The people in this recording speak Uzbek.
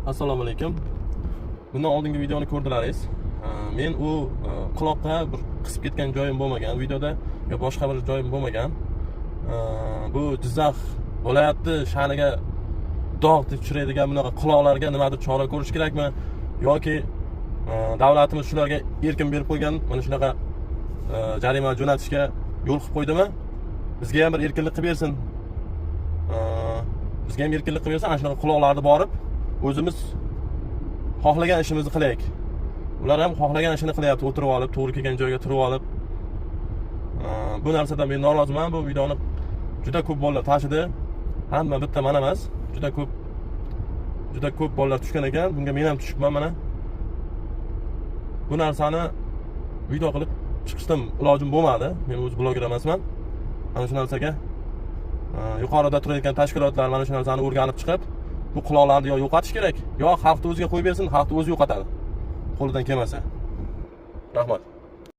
Assalomu alaykum. Bundan oldingi videoni ko'rdilaringiz. Men u quloqqa bir qisib ketgan joyim bo'lmagan videoda yo boshqa bir joyim bo'lmagan. Bu Jizzax viloyati sha'niga dog' tushiradigan bunaqa quloqlarga nimadir chora ko'rish kerakmi yoki davlatimiz shularga erkin berib qo'ygan, mana shunaqa jarima jo'natishga yo'l qilib qo'ydimi? Bizga ham bir erkinlik qilib bersin. Bizga ham erkinlik qilib bersin, ana shunaqa quloqlarni borib o'zimiz xohlagan ishimizni qilaylik. Ular ham xohlagan ishini qilyapti, o'tirib olib, to'g'ri kelgan joyga turib olib. Bu narsadan men noroziman. Bu videoni juda ko'p bolalar tashidi. Hamma bitta man emas, juda ko'p, juda ko'p bolalar tushgan ekan. Bunga men ham tushibman mana. Bu narsani video qilib chiqishdan ilojim bo'lmadi. Men o'zi bloger emasman. Mana shu narsaga yuqorida turayotgan tashkilotlar mana shu narsani o'rganib chiqib, bu quloqlarni yo yo'qotish kerak, yo xalqni o'ziga qo'yib bersin, xalqni o'zi yo'qotadi. Qo'lidan kelmasa. Rahmat.